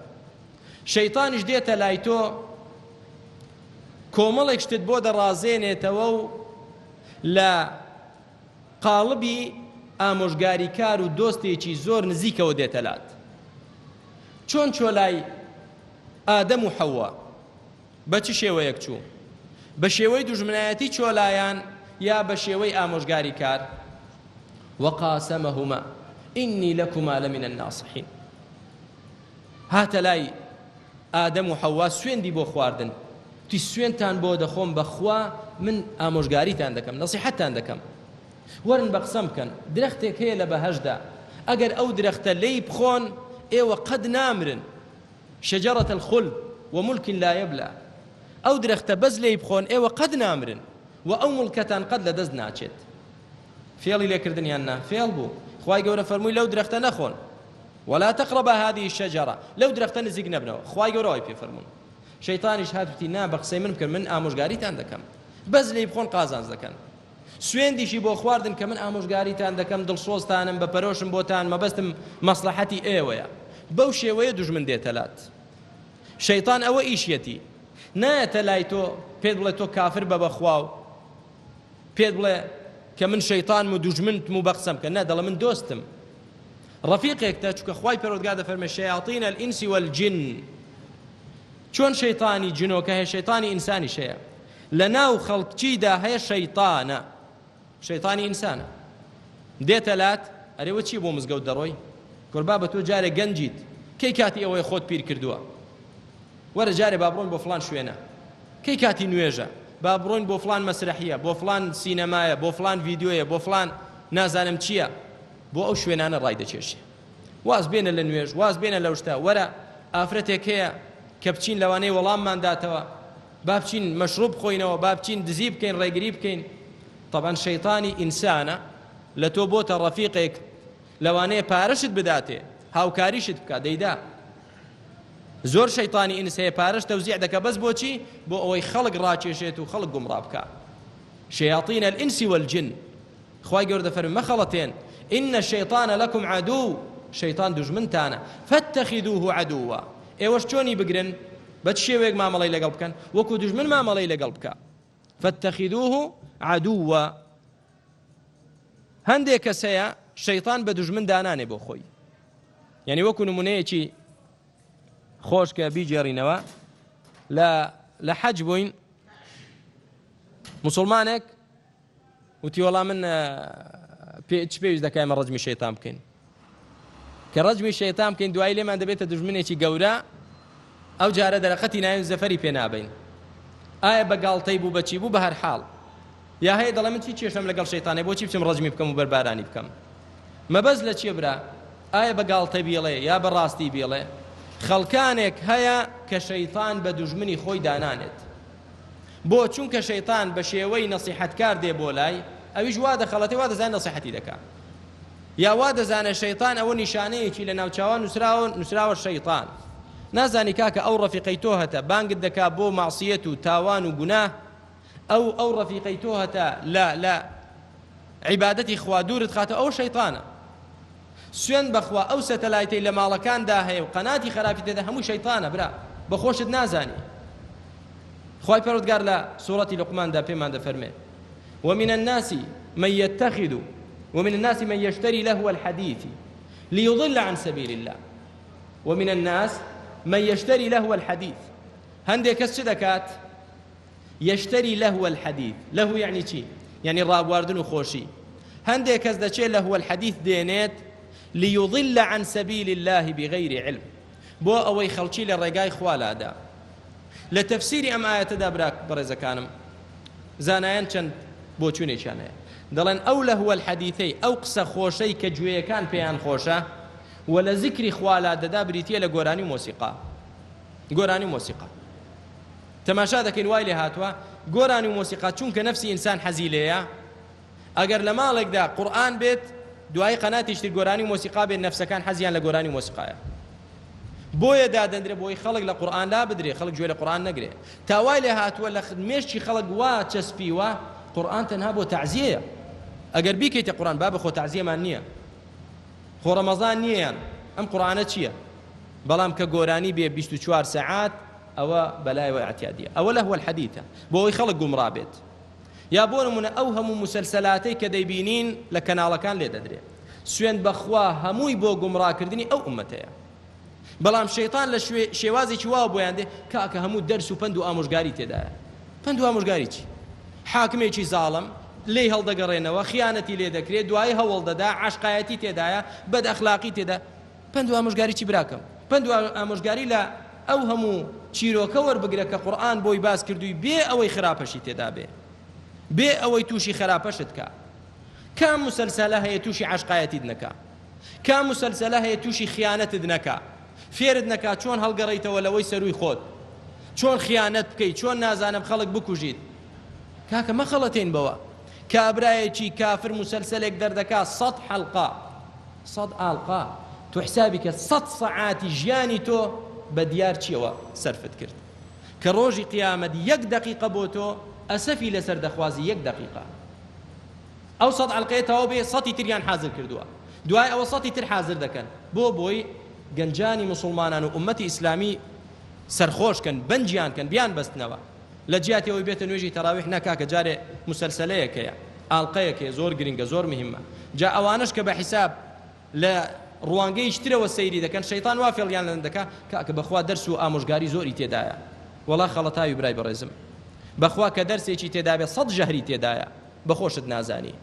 شەیتانیش دێتە لای تۆ کۆمەڵێک شتت بۆ دەڕازێنێتەوە و لە قاڵبی ئامۆژگاریکار و دۆستێکی زۆر نزیکەوە دێتە لات. چۆن چۆ لای ئادەم و حەوا. بە چ شێوەیەک چوو؟ بە شێوەی دوژمنایەتی چۆ لایان یا بە شێوەی ئامۆژگاری کار؟ وقاسمهما إني لكما لمن الناصحين هاتە لای ئادەم و حەوا سوێندی بۆ خواردن تی سوێنتان بۆ دەخۆم بەخوا من ئامۆژگاریتان دەکەم نەسیحەتتان دەکەم وەرن بە قسەم بکەن درەختێک هەیە لە بەهەشدا ئەگەر ئەو درەختە لێی بخۆن ئێوە قەت نامرن شجرة الخلد وملک لا یبلی ئەو درەختە بەس لێی بخۆن ئێوە قەت نامرن و ئەو موڵکەتان قەت لە دەست ناچێت. فێڵی لێکردن یان نا؟ فێڵ بوو. خوای گەورە فەرمووی لەو درەختە نەخۆن. ولا تقربا هذه الشجرة لەو درەختە نزیک نەبنەوە. خوای گەورە وای پێ فەرموون. شەیتانیش هات وتی نا بە قسەی من بکەن من ئامۆژگاریتان دەکەم. بەس لێی بخۆن قازانج دەکەن. سوێندیشی بۆ خواردن کە من ئامۆژگاریتان دەکەم دڵسۆزتانم بە پەرۆشم بۆتان مەبەستم مەسڵەحەتی ئێوەیە. بەو شێوەیە دوژمن دێتە لات. شەیتان ئەوە ئیشیەتی نایەتە لای تۆ پێت بڵێ تۆ کافر بە بەخوا و پێت بڵێ کە من شەیتانم و دوژمنتم و بەقسەم بکە نە دەڵێ من دۆستم ڕەفیقێکتە چونکە خوای پەروەردگار دەفەرمێ شەیاطین الانس والجن چۆن شەیتانی جنۆکە هەیە شەیتانی ئینسانیش هەیە لە ناو خەڵکچیدا هەیە شەیتانە شەیتانی ئینسانە دێتە لات ئەرێ وە چیە بۆ مزگەوت دەڕۆی کورە بابە تۆ جارێ گەنجیت کەی کاتی ئەوەیە خۆت پیر کردووە وەرە جارێ با بڕۆین بۆ فڵان شوێنە کەی کاتی نوێژە با بڕۆین بۆ فڵان مەسرەحیە بۆ فڵان سینەمایە بۆ فڵان ڤیدیۆیە بۆ فڵان نازانم چییە بۆ ئەو شوێنانە ڕای دەکێشێ واز بێنە لە نوێژ واز بێنە لەو شتە وەرە ئافرەتێک هەیە کە بچین لەوانەیە وەڵاممان داتەوە با بچین مەشروب بخۆینەوە با بچین دزی بکەین ڕێگری بکەین طبعا شەیتانی ئینسانە لە تۆ بۆتە ڕەفیقێک لەوانەیە پارەشت بداتێ هاوکاریشت بکات دەیدا زۆر شەیتانی ئینس هەیە پارەش تەوزیع دەکا بەس بۆچی بۆ ئەوەی خەڵک ڕاکێشێت و خەڵک گومڕا بکا شیاطین الانس والجن خوای گەورە دەفەرموێ مەخەڵەتێن ان الشیطان لکم عدو شەیتان دوژمنتانە فاتخذوه عدوا ئێوەش چۆنی بگرن بە چ شێوەیەک مامەڵەی لەگەڵ بکەن وەکو دوژمن مامەڵەی لەگەڵ بکە فاتخذوه عدوا هەندێک کەس هەیە شەیطان بە دوژمن دانانێ بۆ خۆی یعنی وەکو نمونەیەکی خۆش کە بیگێڕینەوە لە لە حەج بووین مسلمانێک وتی وەڵا من پێ چ پێویست دەکا ئێمە ڕەجمی شەیتان بکەین کە ڕەجمی شەیتان بکەین دوایی لێمان دەبێتە دوژمنێکی گەورە ئەو جارە دەرەقەتی ناوین زەفەری پێ نابین ئایا بە گاڵتەی بوو بەچی بوو بە هەر حاڵ یا هەیە دەڵێ من چی کێشەم لەگەڵ شەیتانێ بۆچی بچم ڕەجمی بکەم و بەربارانی بکەم مەبەست لە چیە برا ئایا بە گاڵتە بیڵێ یا بە ڕاستی بیڵێ خەڵکانێک هەیە کە شەیتان بە دوژمنی خۆی دانانێت بۆ؟ چونکە شەیتان بە شێوەی نەسیحەتکار دێ بۆ لای، ئەویش وا دەخەڵەتێ وا دەزانێ نەسیحەتی دەکا. یا وا دەزانێ شەیتان ئەوە نیشانەیەکی لە ناوچاوان نووسراوە نووسراوە شەیتان. نازانی کاکە ئەو ڕەفیقەی تۆ هەتە بانگت دەکا بۆ مەعسیەت و تاوان و گوناه، ئەو ئەو ڕەفیقەی تۆ هەتە لە لە عیبادەتی خوا دوورت خاتەوە ئەوە شەیتانە. سوێند بەخوا ئەو سەتەلایتەی لە ماڵەکاندا هەیە و قەناتی خەراپی تێدا هەمووی شەیتانە برا بەخۆشت نازانی خوای پەروەردگار لە سوڕەتی لوقماندا پێمان دەفەرمێ ومن الناس من يتخذ ومن الناس من يشتري لهو الحديث ليضل عن سبيل الله ومن الناس من يشتري لهو الحديث هەندێک کەس چ دەکات یشتری لهو الحدیث لهو یعنی چی یعنی ڕابواردن و خۆشی هەندێک کەس دەچێت لهو الحدیث دێنێت لیضل عن سبیل الله بغیر علم بۆ ئەوەی خەڵکی لە ڕێگای خوا لادا لە تەفسیری ئەم ئایەتەدا برا بەڕێزەکانم زانایان چەند بۆچوونێکیان هەیە دەڵێن ئەو لەهوە الحەدیثەی ئەو قسە خۆشەی کە گوێیەکان پێیان خۆشە و لە زیکری خوا لا دەدا بریتییە لە گۆرانی و مۆسیقا گۆرانی و مۆسیقا تەماشا دەکەین وای لێ هاتووە گۆرانی و مۆسیقا چونکە نەفسی ئینسان حەزی لێیە ئەگەر لە ماڵێکدا قورئان بێت دوایی قەناتیش تر گۆرانی و مۆسیقا بێت نەفسەکان حەزیان لە گۆرانی و مۆسیقایە بۆیە دادەندرێ بۆی خەڵک لە قورئان لا بدرێ خەڵک گوێ لە قورئان نەگرێ تا وای لێ هاتووە لە مێشکی خەڵک وا چەسپیوە قورئان تەنها بۆ تەعزیەیە ئەگەر بیکەیتە قورئان بابە خۆ تەعزیەمان نییە خۆ ڕەمەزان نییە یان ئەم قورئانە چییە بەڵام کە گۆرانی بێ 24 سەعات ئەوە بەلایەوە ئیعتیادیە ئەوە لەهو الحدیثە بۆ ئەوەی خەڵک گومڕا بێت یا بۆ نمونە ئەو هەموو موسەلسەلاتەی کە دەیبینین لە کەناڵەکان لێ دەدرێ سوێند بەخوا هەمووی بۆ گومڕاکردنی ئەو ئومەتەیە. بەڵام شەیتان لە شێوازێکی واوە بۆیان دێ کاکە هەموو دەرس و پەند و ئامۆژگاری تێدایە. پەند و ئامۆژگاری چی؟ حاکمێکی زاڵم لێی هەڵدەگەڕێنەوە، خیانەتی لێ دەکرێ، دوایی هەوڵ دەدا، عەشقایەتی تێدایە، بەد ئەخلاقی تێدا. پەند و ئامۆژگاری چی براکەم؟ پەند و ئامۆژگاری لە ئەو هەموو چیرۆکە وەربگرە کە قورئان بۆی باس کردووی بێ ئەوەی خراپەشی تێدا بێ. بێ ئەوەی تووشی خراپەشت کا. کام موسەلسەلە هەیە تووشی عەشقایەتیت نەکا؟ کام موسەلسەلە هەیە تووشی خیانەتت نەکا؟ فێرت نەکا چۆن هەڵگەڕێیتەوە لەوەی سەرووی خۆت؟ چۆن خیانەت بکەی؟ چۆن نازانم خەڵک بکوژیت؟ کاکە مەخەڵەتێین بەوە. کابرایەکی کافر موسەلسەلێک دەردەکا سەت حەلقە سەت ئاڵقە تۆ حسابی کە سەت سەعاتی ژیانی تۆ بە دیار چیەوە سەرفت کرد کە ڕۆژی قیامەت یەک دەقیقە بۆ تۆ ئەسەفی لەسەر دەخوازی یەک دەقیقە ئەو سەت ئەڵقەیە تەواو بێ سەتی تریان حازر کردووە دوای ئەوە سەتی تر حازر دەکەن بۆ بۆی گەنجانی موسڵمانان و ئومەتی ئیسلامی سەرخۆش کەن بەنجیان کەن بیان بەستنەوە لە جیاتی ئەوەی بێتە نوێژی تەراویح نا کاکە جارێ موسەلسەلەیەک هەیە ئاڵقەیەک هەیە زۆر گرنگە زۆر مهمە جا ئەوانەش کە بە حیساب لە ڕوانگەیەکی ترەوە سەیری دەکەن شەیتان وا فێڵیان لەن دەکا کاکە بەخوا دەرس و ئامۆژگاری زۆری تێدایە وەڵا خەڵەتاوی برای بەڕێزم بەخوا کە دەرسێکی تێدابێ سەد ژەهری تێدایە بەخۆشت نازانی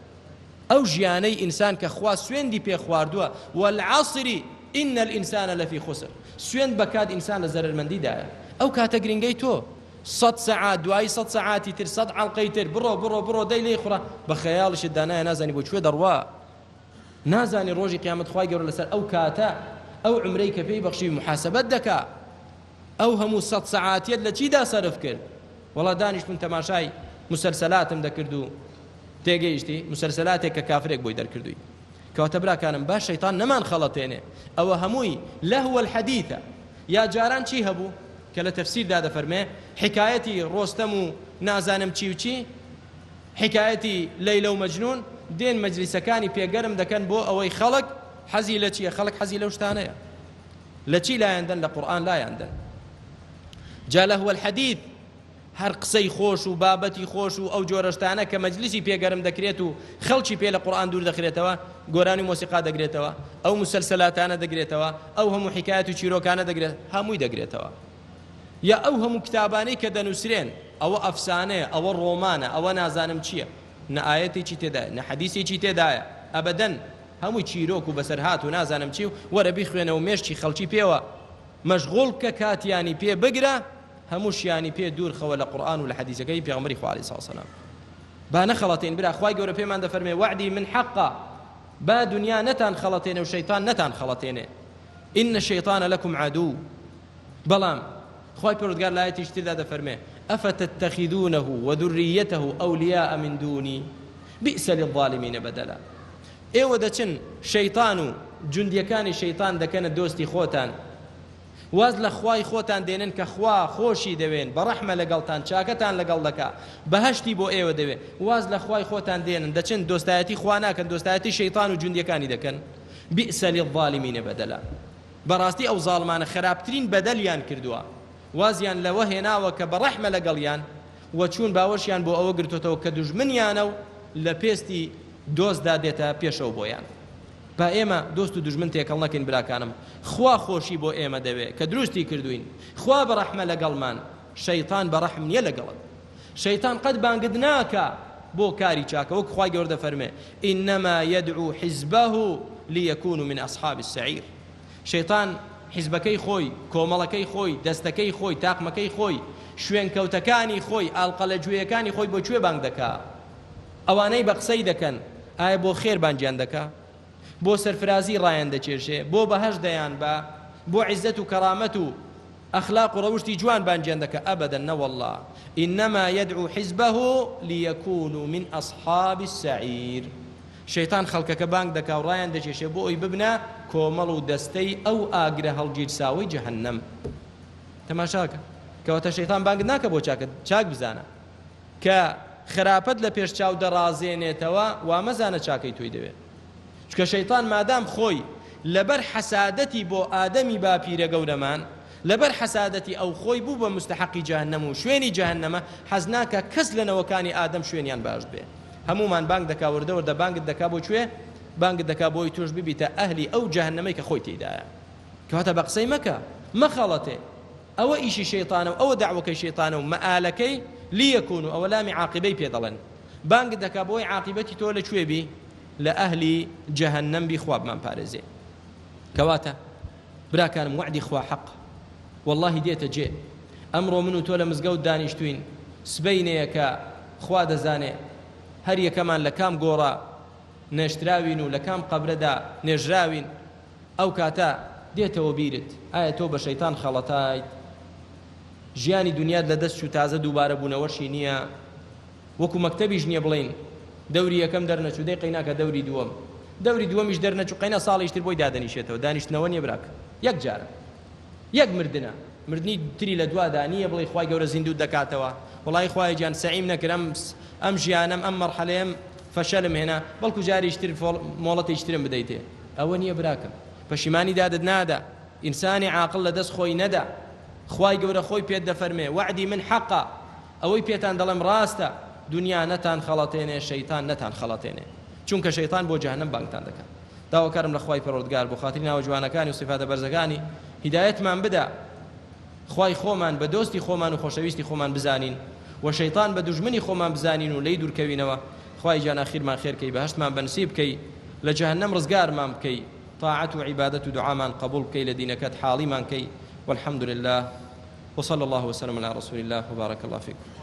ئەو ژیانەی ئینسان کە خوا سوێندی پێ خواردووە، والعصر ان الانسان لفی خسر، سوێند بە کات ئینسان لە زەرەرمەندیدایە، ئەو کاتە گرنگەی تۆ سەت سەعات دوایی سەت سەعاتی تر سەت عەڵقەی تر بڕۆ بڕۆ بڕۆ دەی لێی خوڕە بە خەیاڵیشت دانایە نازانی بۆ کوێ دەڕوا نازانی ڕۆژی قیامەت خوای گەورە لەسەر ئەو کاتە ئەو عومرەی کە پێی بەخشیوی محاسبەت دەکا ئەو هەموو سەت سەعاتیەت لە چیدا سەرف کرد وەڵا دانیشتم تەماشای مسلسلاتم دەکرد و تێگەیشتی؟ موسەلسەلاتێک کە کافرێک بۆی دەرکردووی. کەواتە براکانم با شەیتان نەمان خەڵەتێنێ. ئەوە هەمووی لەهو الحدیثە. یا جاران چی هەبوو کە لە تەفسیردا دەفەرمێ حیکایەتی ڕۆستەم و نازانم چی و چی، حیکایەتی لەیلە و مەجنون، دێن مەجلیسەکانی پێ گەرم دەکەن بۆ ئەوەی خەڵک حەزی لە چییە؟ خەڵک حەزی لەو شتانەیە. لە چی لایان دەن؟ لە قورئان لایان دەن. جا لەهو الحدیث هەر قسەی خۆش و بابەتی خۆش و ئەو جۆرە شتانە کە مەجلیسی پێ گەرم دەکرێت و خەڵکی پێ لە قورئان دوور دەخرێتەوە، گۆرانی و مۆسیقا دەگرێتەوە، ئەو موسەلسەلاتانە دەگرێتەوە، ئەو هەموو حیکایەت و چیرۆکانە دەگرێت، هەمووی دەگرێتەوە. یا ئەو هەموو کتابانەی کە دەنووسرێن، ئەوە ئەفسانەیە، ئەوە ڕۆمانە، ئەوە نازانم چییە، نە ئایەتێکی تێدایە، نە حەدیسێکی تێدایە، ئەبەدەن هەمووی چیرۆک و بەسەرهات و نازانم چی و وەرە بیخوێنە و مێشکی خەڵکی پێوە مەشغوڵ بکە کاتیانی پێ بگرە، هەمووشیانی پێ دوور خەوە لە قورئان و لە حەدیسەکەی پێغەمبەری خوا علیە سڵاو سلام. با نەخەڵەتێین برا خوای گەورە پێمان دەفەرمێ وەعدی من حەقە با دنیا نەتان خەڵەتێنێ و شەیتان نەتان خەڵەتێنێ ان الشیطان لکم عدو بەڵام خوای پەروەردگار لە ئایەتێکی تردا دەفەرمێ افتتخذونه وذریته اولیاء من دونی بئس للظالمین بدلا ئێوە دەچن شەیتان و جوندیەکانی شەیتان دەکەنە دۆستی خۆتان واز لە خوای خۆتان دێنن کە خوا خۆشی دەوێن بە ڕەحمە لەگەڵتان چاکەتان لەگەڵ دەکا بەهەشتی بۆ ئێوە دەوێ واز لە خوای خۆتان دێنن دەچن دۆستایەتی خوا ناکەن دۆستایەتی شەیتان و جوندیەکانی دەکەن بئس للظالمین بدلا بەڕاستی ئەو زاڵمانە خراپترین بەدەلیان کردووە وازیان لەوە هێناوە کە بە ڕەحمە لەگەڵیان و چوون باوەشیان بۆ ئەوە گرتۆتەوە کە دوژمنیانە و لە پێستی دۆستدا دێتە پێشەوە بۆیان. با ئێمە دۆست و دوژمن تێکەڵ نەکەین براکانم خوا خۆشی بۆ ئێمە دەوێ کە دروستی کردوین خوا بە ڕەحمە لەگەڵمان شەیتان بە ڕەحم نیە لەگەڵت شەیتان قەت بانگت ناکا بۆ کاری چاکە وەک خوای گەورە دەفەرمێ انما يدعو حزبه ليكونوا من اصحاب السعير شەیتان حیزبەکەی خۆی کۆمەڵەکەی خۆی دەستەکەی خۆی تاقمەکەی خۆی شوێنکەوتەکانی خۆی ئاڵقە لە گوێیەکانی خۆی بۆ کوێ بانگ دەکا ئەوانەی بە قسەی دەکەن ئایا بۆ خێر بانگیان دەکا؟ بۆ سەرفرازی ڕایان دەکێشێ؟ بۆ بەهەشت دەیان با؟ بۆ عیزەت و کەرامەت و ئەخلاق و ڕەوشتی جوان بانگیان دەکا؟ ئەبەدەن نەوەڵڵا انما یدعو حزبه لیکونوا من اصحاب السعیر شەیتان خەڵکەکە بانگ دەکا و ڕایان دەکێشێ بۆ ئەوی ببنە کۆمەڵ و دەستەی ئەو ئاگرە هەڵگیرساوەی جەهەنەم تەماشاکە کەواتە شەیتان بانگت ناکە بۆ چاکە چاک بزانە کە خراپەت لە پێش چاو دەڕازێنێتەوە وا مەزانە چاکەی تۆی دەوێ چونکە شەیتان مادام خۆی لەبەر حەسادەتی بۆ ئادەمی باپیرە گەورەمان لەبەر حەسادەتی ئەو خۆی بوو بە مستحەقی جەهەنەم و شوێنی جەهەنەمە حەز ناکا کەس لە نەوەکانی ئادەم شوێنیان باش بێ هەموومان بانگ دەکا وردە وردە بانگت دەکا بۆ کوێ بانگت دەکا بۆی تۆش ببیتە ئەهلی ئەو جەهەنەمەی کە خۆی تێیدایە. کەواتە بە قسەی مەکە، مەخەڵەتێ. ئەوە ئیشی شەیتانە و ئەوە دەعوەکەی شەیتانە و مەئالەکەی لیەکون و ئەوە لامی عاقیبەی پێ دەڵێن. بانگت دەکا بۆی عاقیبەتی تۆ لە کوێ بی؟ لە ئەهلی جەهەنەم بی خوا بمان پارێزێ. کەواتە براکانم وەعدی خوا حەق وەڵاهی دێتە جێ. ئەمڕۆ من و تۆ لە مزگەوت دانیشتوین سبەینێیە کە خوا دەزانێ هەر یەکەمان لە کام گۆڕا نێشتراوین و لە کام قەبرەدا نێژراوین. ئەو کاتە دێتەوە بیرت ئایا تۆ بە شەیتان خەڵەتایت ژیانی دنیات لە دەست چوو تازە دووبارە بوونەوەشی نییە وەکو مەکتەبیش نییە بڵێین دەوری یەکەم دەرنەچوو دەی قەیناکە دەوری دووەم دەوری دووەمیش دەرنەچوو قەینا ساڵیش تر بۆی دادەنیشێتەوە دانیشتنەوە نییە براکە یەک جارە یەک مردنە مردنی تری لە دوادا نییە بڵێی خوای گەورە زیندووت دەکاتەوە وەڵایی خوایە گیان سەعیم نەکرد ئەم ئەم ژیانەم ئەم مەرحەلەیەم فەشەلم هێنا بەڵکو جارێکی تر مۆڵەتێکی ترم بدەیتێ ئەوە نییە براکەم پەشیمانی دادت نادا ئینسانی عاقڵ لە دەست خۆی نەدا خوای گەورە خۆی پێت دەفەرمێ وەعدی من حەقە ئەوەی پێتان دەڵێم ڕاستە دنیا نەتان خەڵەتێنێ شەیتان نەتان خەڵەتێنێ چونکە شەیتان بۆ جەهەنەم بانگتان دەکات داواکارم لە خوای پەروەردگار بۆ خاتری ناوە جوانەکانی و سیفاتە بەرزەکانی هیدایەتمان بدا خوای خۆمان بە دۆستی خۆمان و خۆشەویستی خۆمان بزانین و شەیتان بە دوژمنی خۆمان بزانین و لێی دوورکەوینەوە خوای گیان ئاخیرمان خێر کەی بەهەشتمان بەنسیب کەی لە جەهەنەم ڕزگارمان بکەی طاعەت و عیبادەت و دوعامان قبوڵ بکەی لە دینەکەت حاڵیمان کەی والحمد لله وصلى الله وسلم على رسول الله وبارك الله فيكم.